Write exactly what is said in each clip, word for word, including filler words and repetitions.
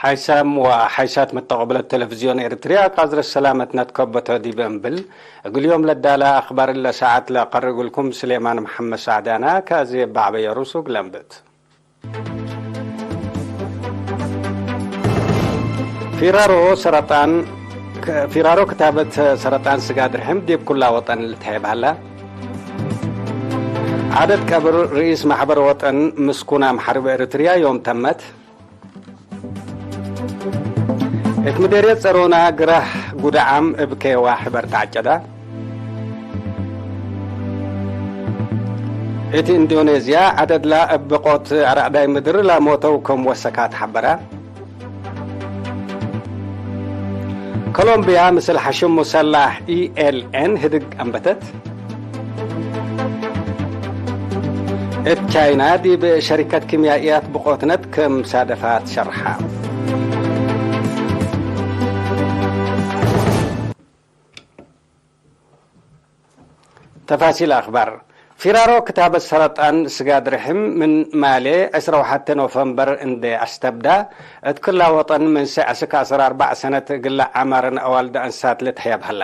ሓይሳም ወሓይሳት መተቀብለት ቴሌቪዝዮን ኤርትርያ፣ ቃዝረት ሰላመትነ ትከበቶ ዲብ እምብል፣ እግል ዮም ለዳለ አክባር እለ ሰዓት ለቀርእ እግልኩም ስሌማን መሐመድ ሳዕዳና፣ ከአዜ በዐበየ ሩሱ እግል አንብት። ፊራሮ ሰረጣን፣ ፊራሮ ክታበት ሰረጣን ስጋድ ርሕም ዲብ ኩላ ወጠን ልትሀየብ ሀላ። ዐደት ቀብር ርኢስ ማሕበር ወጠን ምስኩናም ሐርብ ኤርትርያ ዮም ተመት። እት ምዴርየት ጸሮና ግራህ ጉድዓም እብ ኬዋ ሕበር ተዐጨዳ። እት ኢንዶኔዝያ ዐደድላ እብ ብቆት አራዕዳይ ምድር ለሞተው ክም ወሰካ ተሐበረ። ኮሎምብያ ምስል ሐሽም ሙሰላሕ ኢ ኤል ኤን ህድግ አንበተት። እት ቻይና ዲብ ሸሪከት ኪምያእያት ብቆትነት ክም ሳደፋት ሸርሐ። ተፋሲል አክባር። ፊራሮ ክታበት ሰረጣን ስጋድ ርሕም ምን ማሌ ዕስራ ወሐቴ ኖፈምበር እንዴ አስተብዳ፣ እት ክላ ወጠን ምን ሰዕ እስክ ዐስር አርበዕ ሰነት እግለ ዐማርን አዋልድ አንሳት ልትሀየብ ሀላ።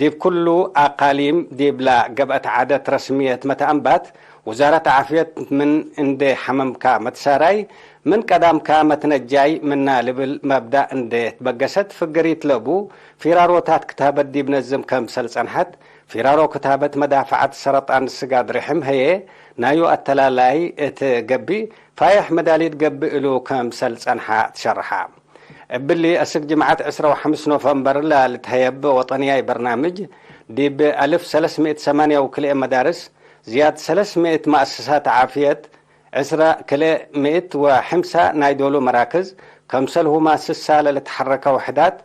ዲብ ኩሉ አቃሊም ዲብላ ገብአት ዐደት ረስምየት መተአንባት፣ ውዛረት ዓፍየት ምን እንዴ ሐመምካ መትሳራይ፣ ምን ቀዳምካ መትነጃይ ምና ልብል መብዳእ እንዴ ትበገሰት ፍግሪት ለቡ፣ ፊራሮታት ክታበት ዲብ ነዝም ከምሰል ጸንሐት። ፊራሮ ክታበት መዳፈዐት ሰረጣን ስጋድ ርሕም ህዬ፣ ናዩ አተላላይ እት ገብእ፣ ፋይሕ መዳሊት ገብእ እሉ ከምሰል ጸንሐ ትሸርሐ። እብሊ፣ አስክ ጅምዐት ዕስራ ወሐምስ ኖፈምበር ለልትሀየብ ወጠንያይ በርናምጅ፣ ዲብ አልፍ ሰለስ ምእት ሰማንያ ወክልኤ መዳርስ፣ ዝያድ ሰለስ ምእት መአሰሳት ዓፍየት፣ ዕስራ ክልኤ ምእት ወሐምሳ ናይ ዶሉ መራክዝ፣ ከምሰልሁማ ስሳ ለልትሐረከ ውሕዳት፣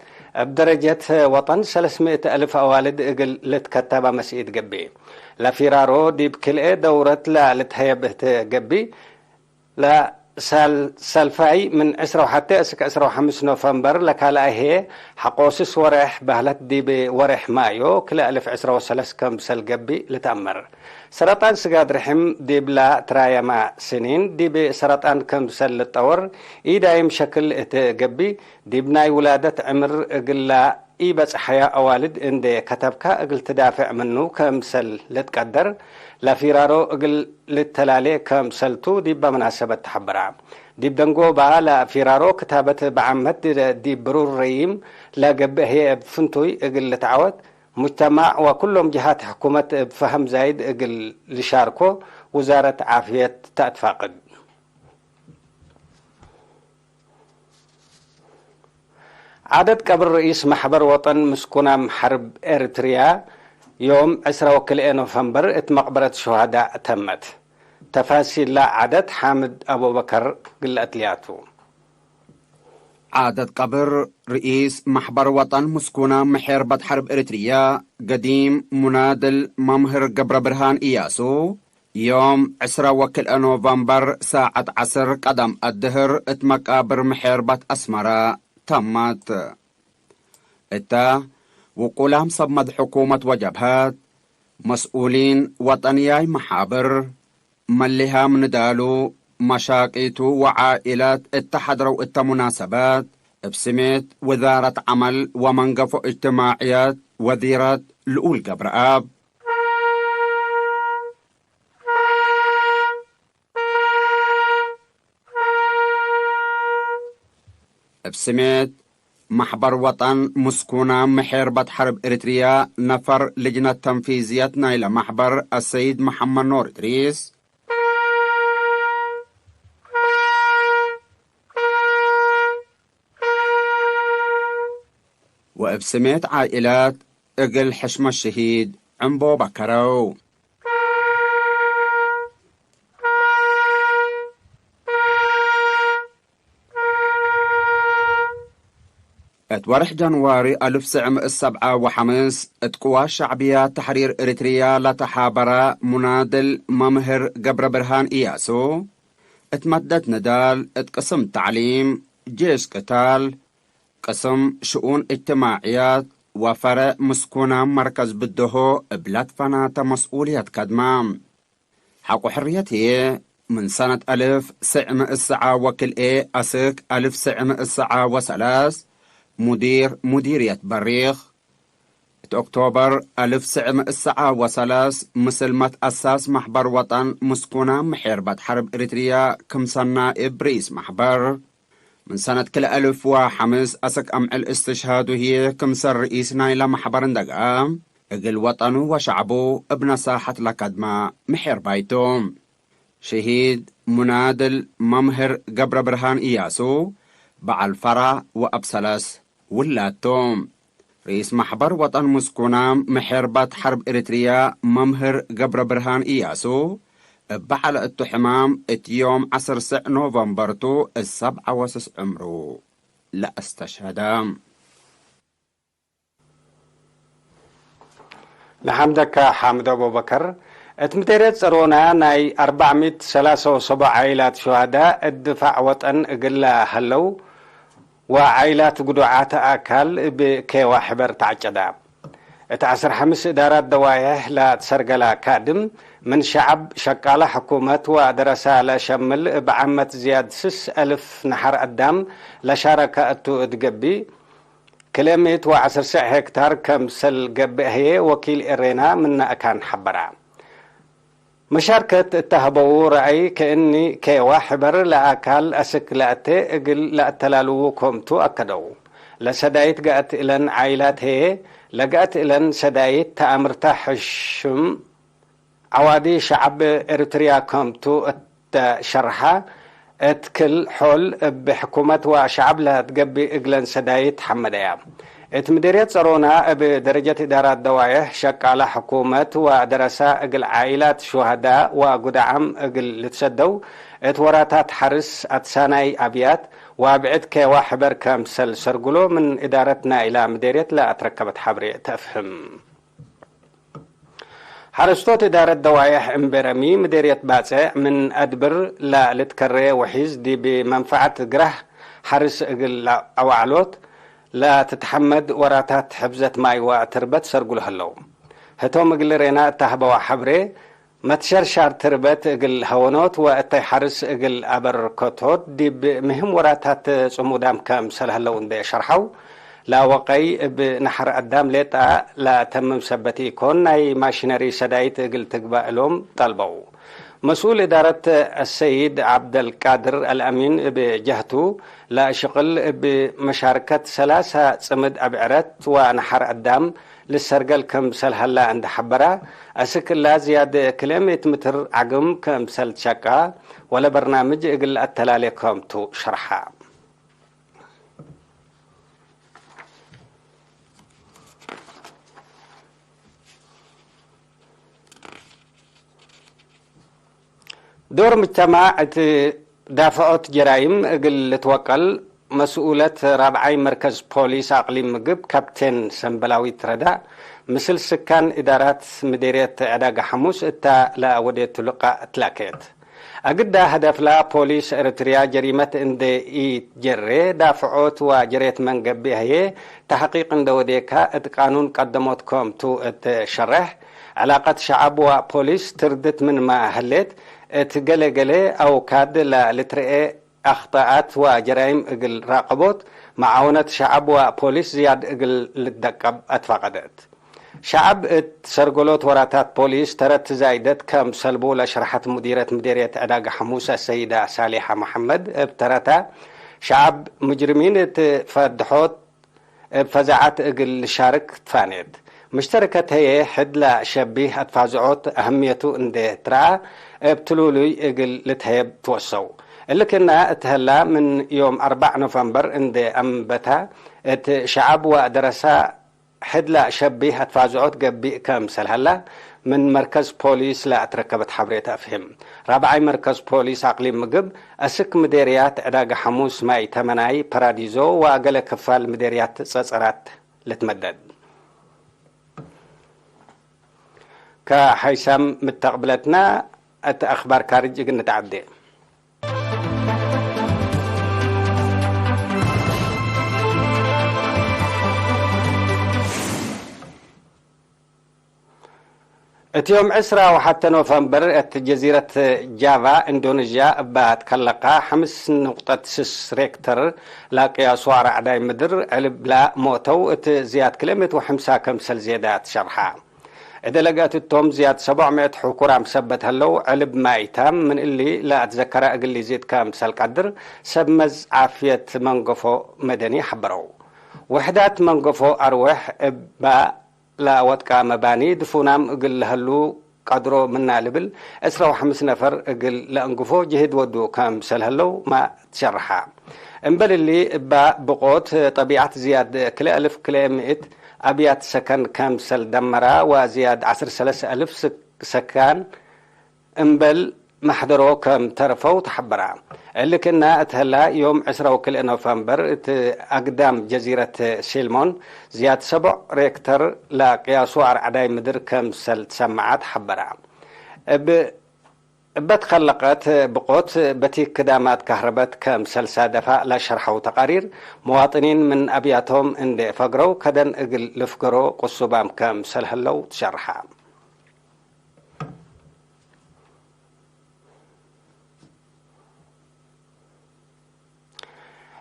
እብ ደረጀት ወጠን ሰለስ ምእት አልፍ አዋልድ እግል ልትከተባ መስኢት ገብእ። ለፊራሮ ዲብ ክልኤ ደውረት ለልትሀየብ እት ገብእ፣ ለሳል-፣ ሳልፋይ ምን ዕስራ ወሐቴ እስክ ዕስራ ወሐምስ ኖፈምበር ለካልኣይ ህዬ ሐቆስስ ወሬሕ በህለት ዲብ ወሬሕ ማዮ ክልኤ አልፍ ዕስራ ወሰለስ ከምሰል ገብእ ልትአመር። ሰረጣን ስጋድ ርሕም ዲብላ ትራየማ ስኒን ዲብ ሰረጣን ከምሰል ልጠወር ኢዳይም ሸክል እት ገብእ፣ ዲብ ናይ ውላደት ዕምር እግላ ኢበጽሐያ አዋልድ እንዴ ከተብካ እግል ትዳፍዕ ምኑ ከምሰል ልትቀደር፣ ለፊራሮ እግል ልተላሌ ከምሰልቱ ዲበ መናሰበት ተሐበራ። ዲብ ደንጎባ ለፊራሮ ክታበት በዓመት ዲብ ብሩር ረዪም ለገብእ ህዬ እብ ፍንቱይ እግል ልትዐወት፣ ሙጅተማዕ ወኩሎም ጀሃት ሕኩመት እብ ፈሀም ዛይድ እግል ልሻርኮ ውዛረት ዓፍየት ተአትፋቅድ። ዐደት ቀብር ርኢስ መሕበር ወጠን ምስኩናም ሐርብ ኤርትርያ ዮም ዕስራ ወክልኤ ኖፈምበር እት መቅበረት ሹሀዳእ ተመት። ተፋሲላ ዐደት ሓምድ አቡበከር ግለአትልያቱ። ዐደት ቀብር ርኢስ መሕበር ወጠን ምስኩናም ምሔርበት ሐርብ ኤርትርያ ገዲም ሙናድል መምህር ገብረብርሃን እያሱ፣ ዮም ዕስራ ወክልኤ ኖቨምበር ሳዐት ዐስር ቀደም አድህር እት መቃብር ምሔርበት አስመረ ተመት። እተ ውቁላም ሰብ መድ ሕኩመት ወጀብሀት፣ መስኡሊን ወጠንያይ መሓብር፣ መሊሃም ንዳሉ፣ መሻቂቱ ወዓኢለት እተ ሐድረው እተ ሙናሰበት፣ እብ ስሜት ውዛረት ዐመል ወመንገፎ እጅትማዕየት ወዚረት ልኡል ገብረአብ፣ እብ ስሜት መሕበር ወጠን ምስኩናም ምሔርበት ሐርብ ኤሪትርያ ነፈር ልጅነት ተንፊዝየት ናይለ መሕበር አሰይድ መሐመድ ኖር እድሪስ፣ ወእብ ስሜት ዓኢለት እግል ሕሽመት ሽሂድ ዕምቦ በከረው። እት ወርሕ ጃንዋሪ አልፍ ትስዕ ምእት ሰብዓ ወሐምስ፣ እት ቅዋት ሸዕብያት ተሕሪር ኤሪትርያ ለተሓበረ ሙናድል መምህር ገብረብርሃን እያሱ፣ እት መደት ንዳል እት ቅስም ተዕሊም፣ ጄሽ ቅታል፣ ቅስም ሽኡን እጅትማዕያት ወፈረ ምስኩናም መርከዝ ብደሆ እብ ለትፈናተ መስኡልየት ከድመ። ሐቆ ሕርየት ህዬ ምን ሰነት አልፍ ስዕ ምእት ሰዓ ወክልኤ አስክ አልፍ ስዕ ምእት ሰዓ ወሰለስ ሙዲር ሙዲርየት በሪኽ። እት ኦክቶበር አልፍ ስዕ ምእት ሰዓ ወሰለስ ምስል መትአሳስ መሕበር ወጠን ምስኩናም ምሔርበት ሐርብ ኤሪትርያ ክምሰል ናእብ ርኢስ መሕበር፣ ምን ሰነት ክልኤ አልፍ ወሐምስ አስክ አምዕል እስትሽሃዱ ህዬ ክምሰል ርኢስ ናይለ መሕበር እንዴ ገአ፣ እግል ወጠኑ ወሸዕቡ እብ ነሳሐት ለከድመ ምሔርባይ ቱ። ሽሂድ ሙናድል መምህር ገብረብርሃን እያሱ በዐል ፈራ ወአብ ሰለስ ውላድ ቱ። ርኢስ መሕበር ወጠን ምስኩናም ምሔርበት ሐርብ ኤሪትርያ መምህር ገብረብርሃን እያሱ እበ ዐለ እቱ ሕማም እት ዮም ዐስር ስዕ ኖቨምበር ቱ እብ ሰብዐ ወስስ ዕምሩ ለአስተሽሀደ። ነሐምደከ ሓምድ አቡበከር። እት ምዴርየት ጸሮና ናይ አርበዕ ሚእት ሰላሳ ወሰቦ ዓኢላት ሹሃዳእ እት ድፋዕ ወጠን እግል ለሀለው ወዓኢላት ግዱዓት አካል እብ ኬዋ ሕበር ተዐጨዳ። እት ዐስር ሐምስ እዳራት ደዋየሕ ለትሰርገላ ካድም፣ ምን ሸዐብ፣ ሸቃለ ሕኩመት ወደረሳ ለሸምል እብ ዓመት ዝያድ ስስ አልፍ ነሐር አዳም ለሻረከ እቱ እት ገብእ፣ ክልኤ ምእት ወዐስር ስዕ ሄክታር ከምሰል ገብእ ህዬ ወኪል ኤሬና ምነ አካን ሐበራ። መሻርከት እተ ሀበዉ ረአይ ክእኒ ኬዋ ሕበር ለአካል አስክ ለአቴ እግል ለአተላልዉ ኮምቱ አከደው። ለሰዳይት ገአት እለን ዓኢላት ህዬ፣ ለገአት እለን ሰዳይት ተአምርተ ሕሽም ዐዋዲ ሸዐብ ኤሪትርያ ከምቱ እተ ሸርሐ፣ እት ክል ሖል እብ ሕኩመት ወሸዐብ ለትገብእ እግለን ሰዳይት ሐመደያ። እት ምዴርየት ጸሮና እብ ደረጀት እዳራት ደዋየሕ ሸቃለ ሕኩመት ወደረሳ እግል ዓኢላት ሹሀዳእ ወጉዳዓም እግል ልትሰደው እት ወራታት ሐርስ አትሳናይ አብያት ወአብዕድ ኬዋ ሕበር ከምሰል ሰርጉሎ ምን እዳረት ናይላ ምዴርየት ለአትረከበት ሐብሬ ተአፍህም። ሐረስቶት እዳረት ደዋየሕ እምቤ ረሚ ምዴርየት ባጽዕ ምን አድብር ለልትከሬ ወሒዝ ዲብ መንፈዐት ግራህ ሐርስ እግል አዋዕሎት ለትትሐመድ ወራታት ሕፍዘት ማይ ወትርበት ሰርጉል ህለው። ህቶም እግል ሬና እተ ሀበዋ ሐብሬ፣ መትሸርሻር ትርበት እግል ሀወኖት ወእተይ ሐርስ እግል አበርከቶት ዲብ ምህም ወራታት ጽሙዳም ከምሰል ህለው እንዴ ሸርሐው፣ ለወቀይ እብ ነሐር አዳም ሌጣ ለተምም ሰበት ኢኮን፣ ናይ ማሽነሪ ሰዳይት እግል ትግበእ እሎም ጠልበው። መስኡል እዳረት አሰይድ ዐብደልቃድር አልአሚን እብ ጀህቱ፣ ለሽቅል እብ መሻርከት ሰላሳ ጽምድ አብዕረት ወነሐር አዳም ልሰርገል ክምሰል ሀላ እንዴ ሐበራ፣ አስክ እላ ዝያድ ክልኤ ምእት ምትር ዐግም ክምሰል ትሸቃ፣ ወለበርናምጅ እግል አተላሌ ክምቱ ሸርሐ። ዶር ምጅተማዕ እት ዳፍዖት ጀራይም እግል ልትወቀል መስኡለት ራብዓይ መርከዝ ፖሊስ አቅሊም ምግብ ካፕቴን ሰምበላዊት ረዳ፣ ምስል ስካን እዳራት ምዴርየት ዕዳጋ ሐሙስ እታ ለወዴቱ ልቃእ ትላኬት። አግዳ ሀደፍላ ፖሊስ ኤረትርያ ጀሪመት እንዴ ኢትጀሬ ዳፍዖት ወጀሬት መንገብእ ህዬ ተሕቂቅ እንዴ ወዴካ እት ቃኑን ቀደሞት ክምቱ እት ሸሬሕ፣ ዕላቀት ሸዐብ ወፖሊስ ትርድት ምንመ ህሌት፣ እት ገሌ ገሌ አውካድ ለልትርኤ አክጠኣት ወጀራይም እግል ራቀቦት መዓውነት ሸዐብ ወፖሊስ ዝያድ እግል ልትደቀብ አትፋቀደት። ሸዐብ እት ሰርገሎት ወራታት ፖሊስ ተረት ዛይደት ክም ሰልቡ ለሸርሐት ሙዲረት ምዴርየት ዕዳጋ ሐሙስ አሰይዳ ሳሊሐ መሐመድ እብ ተረታ፣ ሸዐብ ሙጅርሚን እት ፈድሖት እብ ፈዛዐት እግል ልሻርክ ትፋኔት። ምሽተረከት ህዬ ሕድ ለሸቢህ አትፋዝዖት አህምየቱ እንዴ ትረአ እብ ትሉሉይ እግል ልትሀየብ ትወሰው። እሊ ክእነ እት ሀላ ምን ዮም አርበዕ ኖቨምበር እንዴ አንበተ እት ሸዐብ ወደረሳ ሕድ ለሸቢህ አትፋዝዖት ገብእ ከምሰል ሀላ ምን መርከዝ ፖሊስ ለአትረከበት ሐብሬ ተአፍህም። ራብዓይ መርከዝ ፖሊስ አቅሊም ምግብ፣ አስክ ምዴርያት ዕዳጋ ሐሙስ፣ ማይ ተመናይ፣ ፓራዲዞ ወአገለ ክፋል ምዴርያት ጸጸራት ልትመደድ። ከሐይሳም ምተቅብለትና እት አክባር ካርጅ እግል ንትዐዴ። እት ዮም ዕስራ ወሐተ ኖቨምበር እት ጀዚረት ጃቫ፣ ኢንዶኔዥያ እባ ትከለቀ፣ ሐምስ ንቁጠት ስስ ሬክተር ለቅያሱ አርዐዳይ ምድር ዕልብ ለሞተው እት ዝያድ ክልኤ ምእት ወሐምሳ ከምሰል ዜዳ ትሸርሐ። እደ ለገአት እቶም ዝያድ ሰቦዕ ምእት ሕኩራም ሰበት ሀለው። ዕልብ ማይታም ምን እሊ ለአትዘከረ እግል ሊዚድ ከምሰል ቀድር ሰብ መዝ ዓፍየት መንገፎ መደኒ ሐበረው። ውሕዳት መንገፎ አርወሕ እባ ለወድቃ መባኒ ድፉናም እግል ለሀሉ ቀድሮ ምና ልብል ዕስራ ወሐምስ ነፈር እግል ለእንግፎ ጅህድ ወዱ ከምሰል ሀለው ማ ትሸርሐ። እምበል እሊ እባ ብቆት ጠቢዐት ዝያድ ክልኤ አልፍ ክልኤ ምእት አብያት ሰከን ከምሰል ደመራ ወዝያድ ዐስር ሰለስ አልፍ ስክ-፣ ሰካን እምበል መሕደሮ ከም ተርፈው ተሐበራ። እሊ ክእነ እት ሀላ፣ ዮም ዕስራ ወክልኤ ኖቨምበር እት አግዳም ጀዚረት ሴልሞን ዝያድ ሰቦዕ ሬክተር ለቅያሱ አርዐዳይ ምድር ከምሰል ትሰመዐ ተሐበራ። እብ፣ እበ ትከለቀት ብቆት በቲክ ክዳማት ከህረበት ከምሰል ሳደፋ ለሸርሐው ተቃሪር፣ መዋጥኒን ምን አብያቶም እንዴ ፈግረው ከደን እግል ልፍገሮ ቅሱባም ከምሰል ሀለው ትሸርሐ።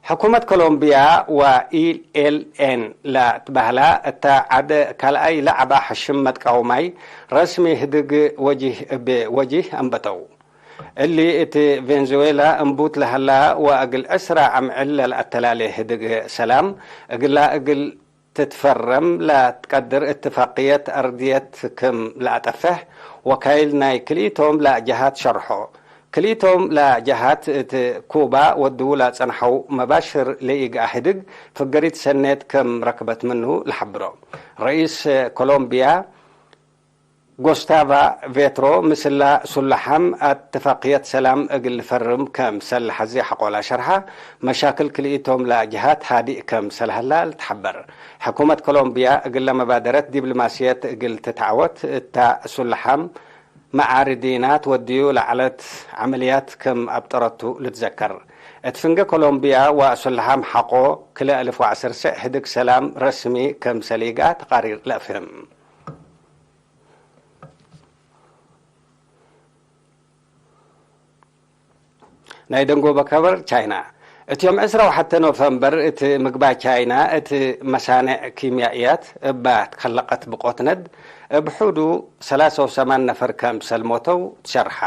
ሕኩመት ኮሎምቢያ ወኢ ኤል ኤን ለትበህላ እተ ዐድ ካልኣይ ለዐባ ሕሽም መትቃውማይ ረስሚ ህድግ ወጂህ እብ ወጂህ አንበተው። እሊ እት ቬንዙዌላ እንቡት ለሀላ ወእግል ዕስራ አምዕል ለልአተላሌ ህድግ ሰላም እግላ እግል ትትፈረም ለትቀድር እትፋቅየት አርድየት ክም ለአጠፍሕ ወካይል ናይ ክልኢቶም ለጀሃት ሸርሖ። ክልኢቶም ለጀሃት እት ኩባ ወድዉ ለጸንሐው መባሽር ለኢገአ ህድግ ፍገሪት ሰኔት ክም ረክበት ምኑ ለሐብሮ። ረኢስ ኮሎምቢያ ጎስታቫ ቬትሮ ምስላ ሱላሓም አትፋቅየት ሰላም እግል ልፈርም ከምሰል ለሐዜ ሐቆላ ሸርሐ። መሻክል ክልኢቶም ለጀሃት ሃዲእ ከምሰል ሀላ ልትሐበር። ሕኩመት ኮሎምቢያ እግለ መባደረት ዲብልማስየት እግል ትትዐወት እታ ሱላሓም መዓርዲናት ወድዩ ለዐለት ዐመልያት ክም አብጠረቱ ልትዘከር። እት ፍንጌ ኮሎምቢያ ወሱላሓም ሐቆ ክልኤ አልፍ ወዐስር ስዕ ህድግ ሰላም ረስሚ ከምሰል ኢገአ ተቃሪር ለአፍህም። ናይ ደንጎበ ከበር ቻይና። እት ዮም ዕስራ ወሐተ ኖቨምበር እት ምግባእ ቻይና እት መሳኔዕ ኪምያእያት እባ ትከለቀት ብቆት ነድ እብ ሑዱ ሰላሳ ወሰማን ነፈር ከምሰል ሞተው ትሸርሐ።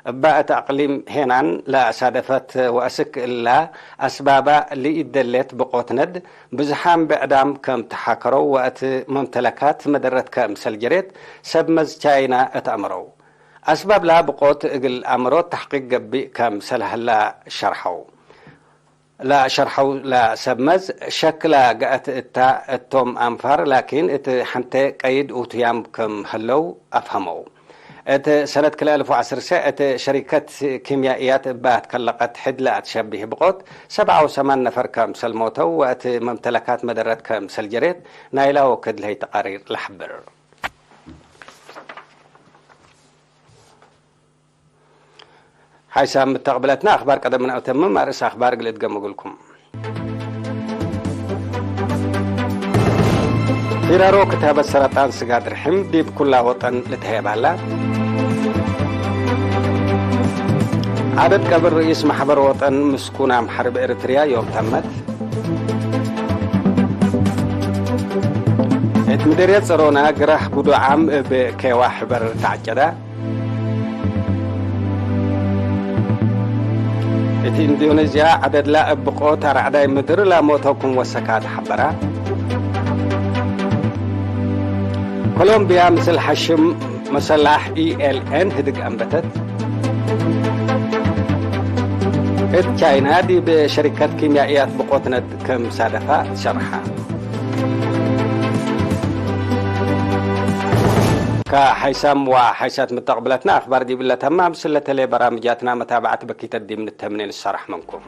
እባ እት አቅሊም ሄናን ለአሳደፈት ወአስክ እላ አስባባ ለኢደሌት ብቆት ነድ ብዝሓም ብዕዳም ከም ተሓከረው ወእት መምተለካት መደረት ከምሰል ጀሬት ሰብ መዝ ቻይና እት አመረው። አስባብላ ብቆት እግል አመሮት ተሕቂቅ ገብእ ከምሰል ሀላ ሸርሐው። ለሸርሐው ለሰብ መዝ ሸክለ ገአት እታ እቶም አንፋር ላኪን እት ሐንቴ ቀይድ ኡቱያም ክም ህለው አፍሀመው። እት ሰነት ክልኤ አልፍ ወዐስር ሰዕ እት ሸሪከት ኪምያእያት እባ ትከለቀት ሕድ ለአትሸቢህ ብቆት ሰብዓ ወሰማን ነፈር ከምሰል ሞተው ወእት መምተለካት መደረት ከምሰል ጀሬት ናይላ ወክድ ለህይ ተቃሪር ለሐብር። ሓይሳም ምተቅብለትና አክባር ቀደም ምን አተምም አርእስ አክባር እግል እድገም እግልኩም። ፊራሮ ክታበት ሰረጣን ስጋድ ርሕም ዲብ ኩላ ወጠን ልትሀየብ ሀላ። ዐደድ ቀብር ርኢስ መሕበር ወጠን ምስኩናም ሐርብ ኤርትርያ ዮም ተመት። እት ምደርየት ጸሮና ግራህ ጉዱዓም እብ ኬዋ ሕበር ተዐጨዳ። እት ኢንዶኔዝያ ዐደድላ እብ ብቆት አርዐዳይ ምድር ላሞተው ክም ወሰካ ተሐበራ። ኮሎምብያ ምስል ሐሽም መሰላሕ ኢ ኤል ኤን ህድግ አንበተት። እት ቻይና ዲብ ሸሪከት ኪምያእያት ብቆት ነድ ክም ሳደፋ ትሸርሐ። ከሐይሳም ወሐይሳት ምተቅብለትና አክባር ዲብለ ተማም፣ ስለተሌ በራምጃትና መታብዐት በኪተት ዲብ ንተምኔ ንሰራሕ መንኩም።